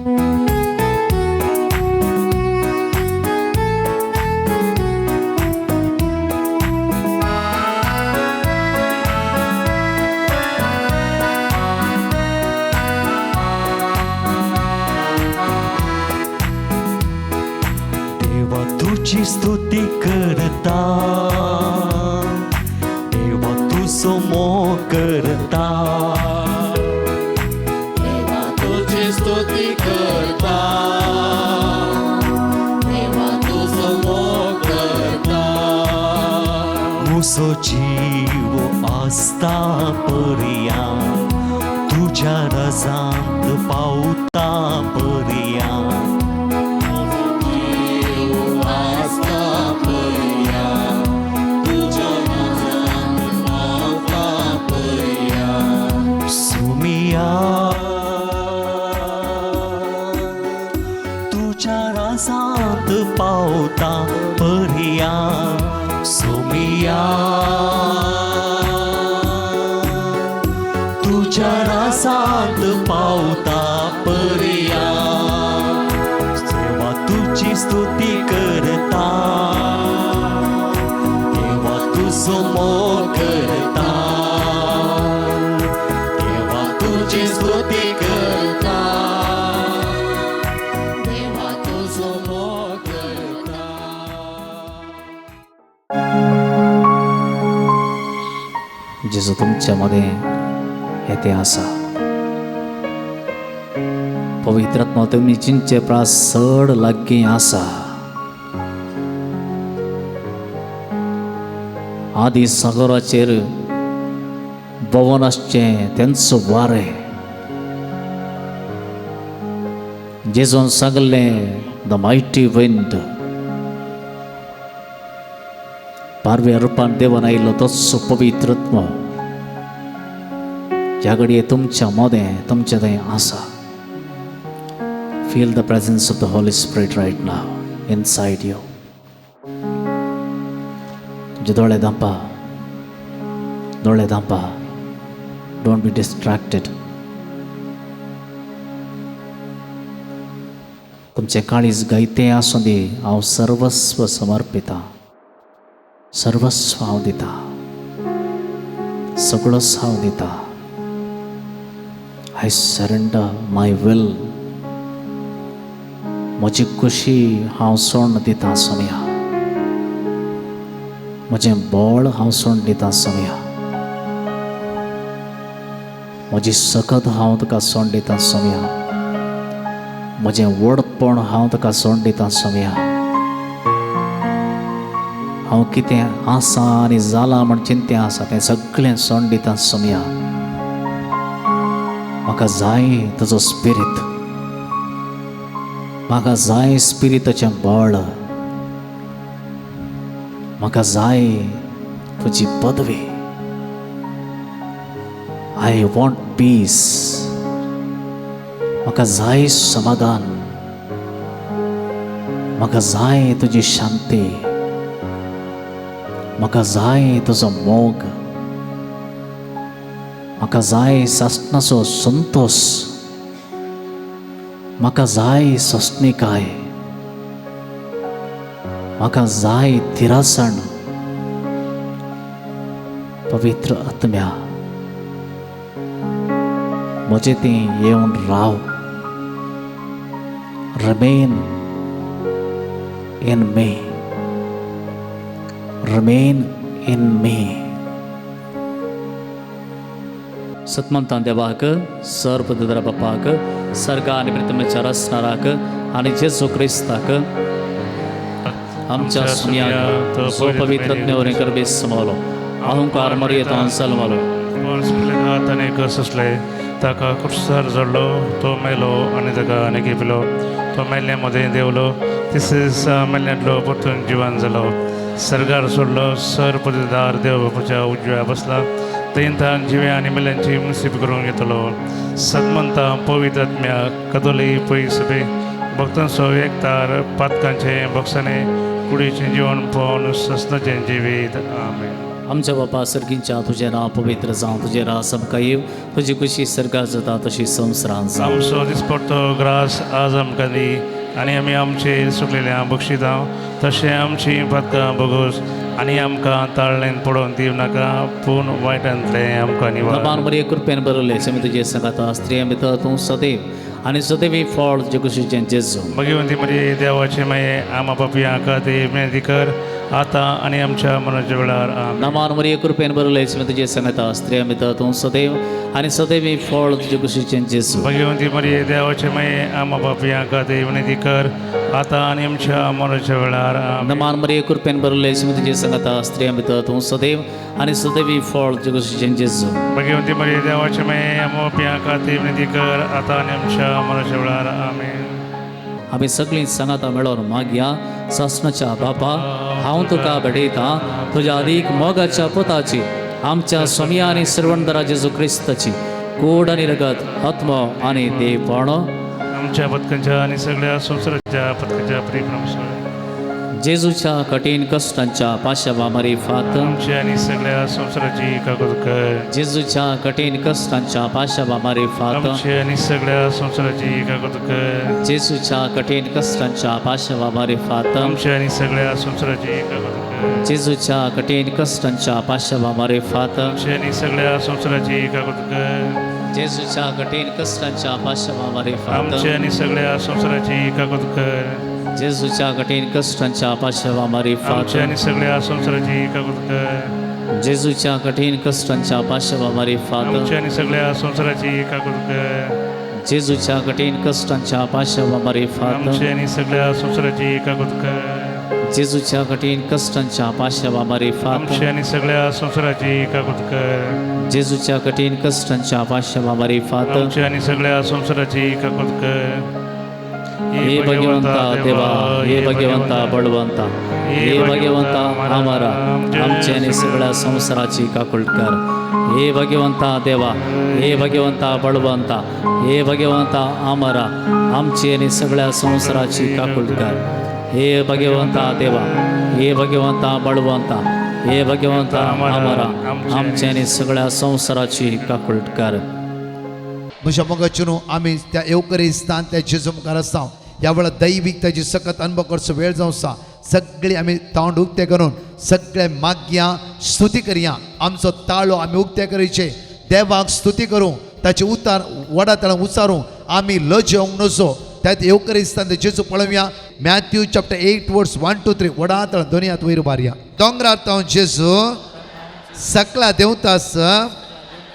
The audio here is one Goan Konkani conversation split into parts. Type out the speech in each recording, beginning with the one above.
देवा तुजी स्तुती करता, देवा तुजो मोग करता, देवा तुजी स्तुती करता, देवा तुजो मोग करता. मुसो जीव आसता पर्या तुज्या रजांत पावता पर्या. जीव आसता पर्या तुज्या रजांत पावता पर्या. सुमिया तुज्या रजांत पावता पर्या. सुमिया तुज्या रजांत पावता पर्या. देवा तुजी स्तुती करता, देवा तुजो मोग करता, देवा तुजी स्तुती करता, देवा तुजो मोग करता. जेजू तुमच्या मदें येते आसा. पवित्र आत्मा तुमी चिंचे प्रास चड लागीं आसा. आदी सागराचेर भोंवन आसचें तेंचो वारें. जेजून सांगलें, the mighty wind. पारव्या रुपान देवान आयिल्लो तोच पवित्र आत्मो ज्या घडये तुमच्या मदें तुमचे थंय आसा. Feel the presence of the Holy Spirit right now inside you. तुमचे दोळे धांपा, दोळे धांपा. Don't be distracted. तुमचें काळीज गायतें आसूं दी. हांव सर्वस्व समर्पिता, सर्वस्व हांव दिता, सगळोच हांव दिता. I surrender my will. म्हजी खुशी हांव सोडून दिता सोमया. म्हजें बळ हांव सोडून दिता सोमया. म्हजी सकत हांव तुका सोडून दिता सोमया. म्हजें व्हडपण हांव तुका सोडून दिता सोमया. हांव कितें आसा आनी जालां म्हण चिंतें आसा तें सगळें सोडून दिता सोमया. म्हाका जाय तुजो स्पिरीत, म्हाका जाय स्पिरिताचें बळ, म्हाका जाय तुजी पदवी. I want peace. म्हाका जाय समाधान, म्हाका जाय तुजी शांती, म्हाका जाय तुजो मोग, म्हाका जाय सासणाचो संतोश, म्हाका जाय सोंसणीकाय, म्हाका जाय थिरासण. पवित्र आत्म्या म्हजें ती येवन राव. Remain in me, remain in me. सतमंतान देवाक, सर्वदर बापाक, सर्गा आनी प्रितमेच्या रसणाराक आनी जेजू क्रिस्ताक आमच्या सुमयाक सो पवित्र आत्म्यावरी करबे समवलो अहंकार मर्येतान सलमलो. पोन्स पिलात आनी सोंसले, ताका कुर्सार जोडलो, तो मेलो आनी ताका आनी घेपलो. तो मेल्ल्या मदें देंवलो, तिसरे दिसा मेल्ल्यांतलो परतून जिवन जालो. सर्गार सोडलो, सर पददार देव बापाच्या उजव्या बसला. थंय जिव्या आनी मेल्यांची मुसीब करूंक येतलो. सदमंता पवित्र आत्म्या कदोली पयस सभे भक्तांचो एकतार पातकांचें बक्षाणें कुडीचें जिवन पळोवन ससनाचें जिवीत. आमेन. आमच्या बापा सर्गींच्या तुजें नांव पवित्र जावं, तुजें राज आमकां येवं, तुजी खुशी सर्गात जाता तशी संवसारांत जावं. आमचो दिसपडतो ग्रास आज आमकां दी आनी आमी आमचे सुकलेल्या बक्षितां तशें आमची पातकां बगोस आनी आमकां ताळ्ळेन पडोवन दिवं नाका पूण वायटांतलें आमकां निवार. नमान मरिये कृपेन बरयलें आमी तुजे सांगाता, स्त्रियां भितर तूं सदैव आनी सदैव फळ तुजे कुशीचें जेजू. भगवंती मरिये देवाची माये आमा पापयां खातीर विनंती कर आतां आनी आमच्या मरणाच्या वेळार. आमेन. नमान मरिये कृपेन बरयलें आमी तुजे सांगाता, स्त्रियां भितर तूं सदैव आनी सदैव फळ तुजे कुशीचें जेजू. भगवंती मरिये देवाची माये आमा पापयां खातीर विनंती कर आतां आनी आमच्या मरणाच्या वेळार. आमेन. नमान मरिये कृपेन बरयलें आमी तुजे सांगाता, स्त्रियां भितर तूं सदैव आनी सदैव फळ तुजे कुशीचें जेजू. भगवंती मरिये देवाची माये आमा पापयां खातीर विनंती कर आतां आनी आमच्या मरणाच्या वेळार. आमेन. आमी सगळीं सांगाता मेळोन मागया. सासणाच्या बापा, हांव तुका भेटयतां तुज्या अदीक मोगाच्या पुताची, आमच्या स्वामया आनी सर्वंदरा जेजू क्रिस्ताची कोड आनी रगत, आत्मो आनी देवपण आमच्या पथकांच्या आनी सगळ्या संवसाराच्या पथकांच्या प्रेम जेजूच्या कठीण कश्टांच्या पाशावा मारिफात आमच्या आनी सगळ्या संवसाराची काकूत कर. जेजूच्या कठीण कश्टांच्या पाशावा मारिफात आमच्या आनी सगळ्या संवसाराची काकूत कर. जेजूच्या कठीण कश्टांच्या पाशावा मारिफात आमच्या आनी सगळ्या संवसाराची काकूत कर. जेजूच्या कठीण कश्टांच्या पाशावा मारिफात आमच्या आनी सगळ्या संवसाराची काकूत कर. जेजूच्या कठीण कश्टांच्या पाशावा मारिफात आमच्या आनी सगळ्या संवसाराची काकूत कर. जेजूच्या कठीण कश्टांच्या पाशावा मारिफात आमच्या आनी सगळ्या संवसाराची काकूत कर. जेजूच्या कठीण कश्टांच्या पाशावा मारिफात आमच्या आनी सगळ्या संवसाराची काकूत कर. जेजूच्या कठीण कश्टांच्या पाशावा मारिफात आमच्या आनी सगळ्या संवसाराची काकूत कर. जेजूच्या कठीण कश्टांच्या पाशावा मारिफात आमच्या आनी सगळ्या संवसाराची काकूत कर. जेजूच्या कठीण कश्टांच्या पाशावा मारिफात आमच्या आनी सगळ्या संवसाराची काकूत कर. हे भगवंता देवा, हे भगवंता बळवंता, हे भगवंता आमारा, आमच्या आनी सगळ्या संवसाराची काकूट कर. हे भगवंता देवा, हे भगवंता बळवंता, हे भगवंता आमारा, आमची आनी सगळ्या संवसाराची काकूट कर. हे भगवंता देवा, हे भगवंता बळवंता, हे भगवंता आमारा, आमच्या आनी सगळ्या संवसाराची काकूट कर. म्हज्या मोगाच्यो न्हू, आमी त्या येवकरिस्तान त्या जेजू मुखार आसा. ह्या वेळार दैवीक ताजी सकत अनुभव करचो वेळ जावन आसा. सगळी आमी तोंड उक्तें करून सगळे मागया, स्तुती करया. आमचो ताळो आमी उक्ते करचे, देवाक स्तुती करूं, ताचे उतार व्हडा ताळान उचारूं, आमी लजेवंक नजो. त्यात येवकरिस्तान ते जेजू पळोवया. Matthew chapter 8 verse 1 to 3. व्हडा ताळान दोनी हात वयर उबारया. दोंगरार तावन जेजू सकला देंवतास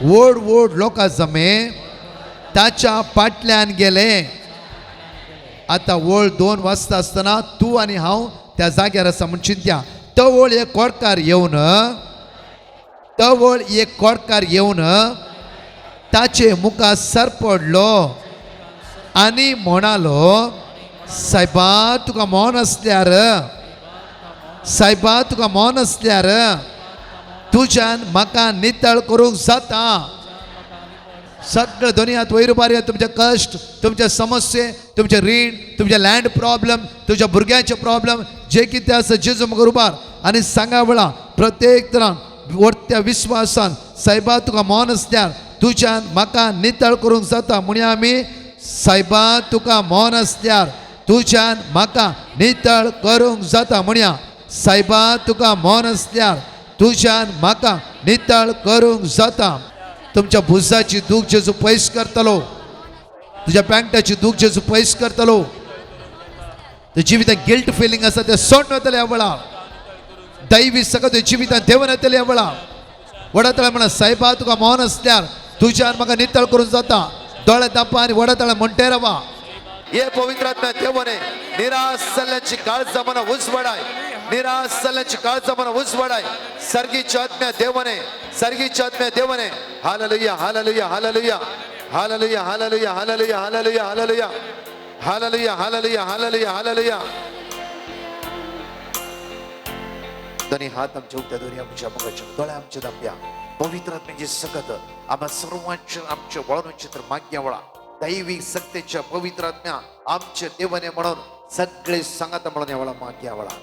व्हड व्हड लोकां जमे ताच्या फाटल्यान गेले. आतां वळ 2 वाजता आसतना तूं आनी हांव त्या जाग्यार आसा म्हूण चिंत्या. तवळ एक कोरकार येवन, तवळ एक कोरकार येवन ताचे मुखार सरपडलो आनी म्हणालो, सायबा तुका मौन आसल्यार, सायबा तुका मौन आसल्यार तुज्यान म्हाका नितळ करूंक जाता. सगळे दोनी हात वयर उबारया. तुमचे कश्ट, तुमचे समस्ये, तुमचे रीण, तुमचे लँड प्रॉब्लम, तुमच्या भुरग्यांचे प्रॉब्लम, जे कितें आसा जेजू मुखार उबार आनी सांगा वेळा प्रत्येक तरान व्हडत्या विस्वासान, सायबा तुका मौन आसल्यार तुज्यान म्हाका नितळ करूंक जाता. म्हणया आमी, सायबा तुका मौन आसल्यार तुज्यान म्हाका नितळ करूंक जाता. म्हणया, सायबा तुका मौन आसल्यार तुज्यान म्हाका नितळ करूंक जाता. तुमच्या भुजाची दूख जेजू पयस करतलो, तुज्या पॅन्टाची दूख जेजू पयस करतलो. तुज्या जिवितांत गिल्ट फिलिंग आसा तें सोडून वतलें ह्या वेळार. दैवी सगळं तुज्या जिवितांत देवन येतलें ह्या वेळार. व्हडा ताळ्यान म्हणा, सायबा तुका मौन आसल्यार तुज्यान म्हाका नितळ करूंक जाता. दोळे दापा आनी व्हडा ताळ्यान म्हणटे रावा. हे पवित्र आत्म्या देवाने निराश जाल्ल्याची काळजा मना उजवाडाय, निराश जाल्ल्याची काळजा मना उजवाडाय. सर्गीच्या आत्म्या देवाने, सर्गीच्या आत्म्या देवाने. Hallelujah, hallelujah, hallelujah, hallelujah, hallelujah, hallelujah, hallelujah, hallelujah, hallelujah, hallelujah, hallelujah, hallelujah. दोन्ही हात आमच्या उक्त्या, दोन्ही आमच्या मुखाच्या, दोळे आमच्या दापया. पवित्र आत्म्याची सकत आम्हा सर्वांच्या आमच्या वळून चित्र माग्या वळा. दैवी सत्तेच्या पवित्र आत्म्या आमच्या देवाने म्हणून सगळे सांगत म्हणून या वळा माग्या वळा.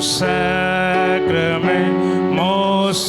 Sacrament, most